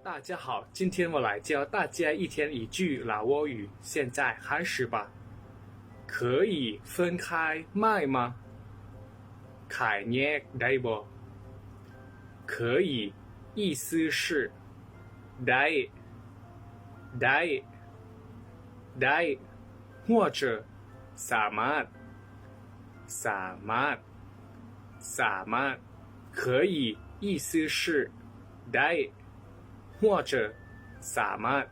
大家好，今天我来教大家一天一句老挝语，现在开始吧。可以分开卖吗？ຂາຍແຍກໄດ້ບໍ່? 可以 意思是 ໄດ້ ໄດ້ ໄດ້ 或者 ສາມາດ ສາມາດ ສາມາດ 可以 意思是 ໄດ້ 或者 ສາມາດ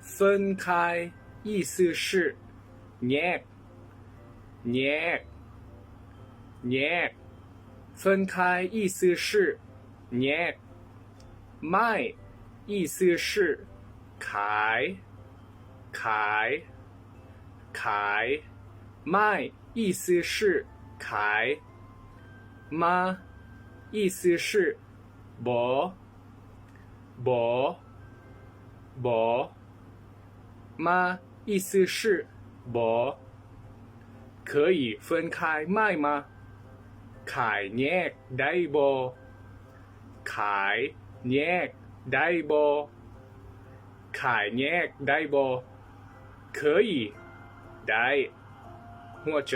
分开 意思是 ແຍກ ແຍກ ແຍກ 分开 意思是 ແຍກ 卖 意思是 ຂາຍ ຂາຍ ຂາຍ 卖 意思是 ຂາຍ 吗 意思是 บ่ ບໍ່ ບໍ່ 吗 意思是 ບໍ່ 可以分开卖吗? ຂາຍແຍກໄດ້ບໍ່? ຂາຍແຍກໄດ້ບໍ່? ຂາຍແຍກໄດ້ບໍ່? 可以 ໄດ້ 或者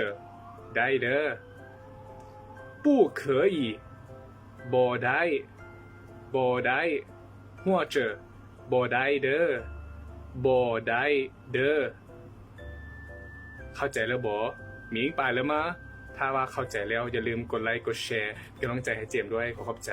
ໄດ້ເດີ້. 不可以 ບໍ່ໄດ້ ບໍ່ໄດ້ 或者 ບໍ່ໄດ້ເດີ້ ບໍ່ໄດ້ເດີ້. ເຂົ້າໃຈແລ້ວບໍ່? 明白了吗? ຖ້າວ່າເຂົ້າໃຈແລ້ວ ຢ່າລືມກົດໄລກົດແຊ ເປັນກຳລັງໃຈໃຫ້ເຈມດ້ວຍ. ຂໍຂອບໃຈ.